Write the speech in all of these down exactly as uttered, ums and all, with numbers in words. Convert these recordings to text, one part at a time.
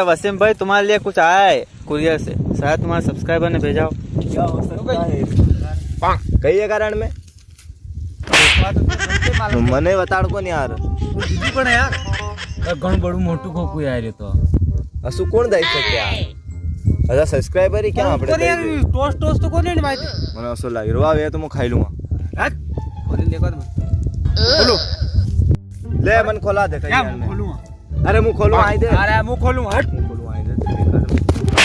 वसीम भाई, तुम्हारे लिए कुछ आया है कुरियर से, शायद तुम्हारे सब्सक्राइबर ने भेजा हो। क्या हो सकता है? कई है कारण में? मने बताड़ को नहीं यार। दीदी पण यार, घणो बड़ो मोटो खोकू यार ये तो। असु कोण दई सके यार? अच्छा, सब्सक्राइबर ही क्या आपणे कोनी यार, दई दे? टोस, टोस तो कोनी भाई। मने असो लागे रो, आवे तो मैं खाई लूंगा। हट। खोली देखो तुम। खोलो। ले, मन खोला दे कहीं क्या यार मुंह में। खोलूंगा? अरे, मुंह खोलूं, आई दे। अरे, मुंह खोलूं, हट। मुंह खोलूं, आई दे, तू बेकार।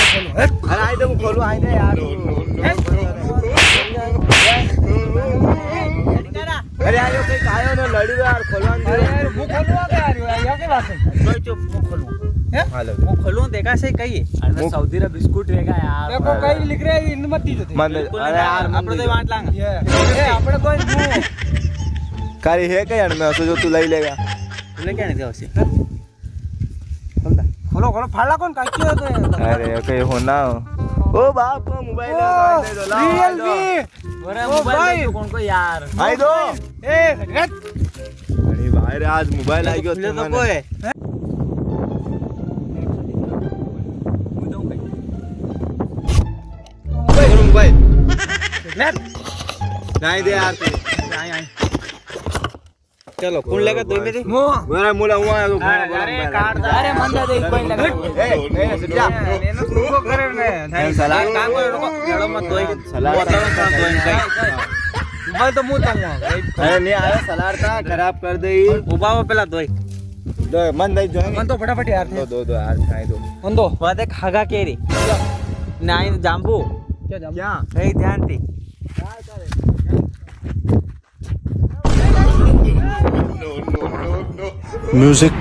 खोलूं, हट। अरे, आई दे, मुंह खोलूं, आई दे यार। हट। अरे यार, यो कहीं कायो ना लड़ी रो यार, खोलवा दे। अरे यार, मुंह खोलूं, आ क्या यार, या क्या बात है? चुप, मुंह खोलूं। हैं? हाँ, लो। मुंह खोलूं, देखा से कही है। अरे, मुंह सऊदी रा बिस्कुट रहेगा यार। देखो, कहीं भी लिख रहा है, इन मत दीजो थे। मन, बिल्कुल अरे नहीं, यार, मन आपणे तो दीजो। बांट लांगा। ये, ये, आपणे कोई मुंह। कारी है क्या यार, मैं असो जो तू लाई लेगा। ले क्या नहीं दिया उसे? खोल दे। खोलो, खोलो, फाड़ा कौन, काकी हो तो? अरे, कहीं हो ना हो। ओ बाप, मोबाइल ओ, है, दे दो, लाओ, रियल दो। मी। अरे, ओ मोबाइल भाई। दे दो, कौन को यार? आई दो। ए, हट। अरे भाई रे, आज मोबाइल आ गयो खुले तो तुम्हारे। कोई। Mobile, mobile. नहीं दे यार तू। आई, आई। चलो, कौन लेगा दो में दे? मो। मेरा मुला हुआ है तो अरे, अरे, काट दे। अरे, मन दे, कोई लगा। ए, ए, सुन जा। लेना शुरू को करे ने। नहीं, सलाह। एक काम करो, रुको, लड़ो मत, दो ही। सलाह। वो तो मत, दो ही, भाई। भाई तो मुंह तंग हुआ, भाई। अरे, नहीं आया, सलाह था, खराब कर दे ही। उबा वो पहला दो ही। दो, मन दे, जो है। मन तो फटाफट यार। दो, दो, दो, यार, खाए दो। मन दो। वो देख, हगा के रे। नहीं, जाम्बू। क्या जाम्बू? क्या? नहीं, ध्यान दे। म्यूजिक।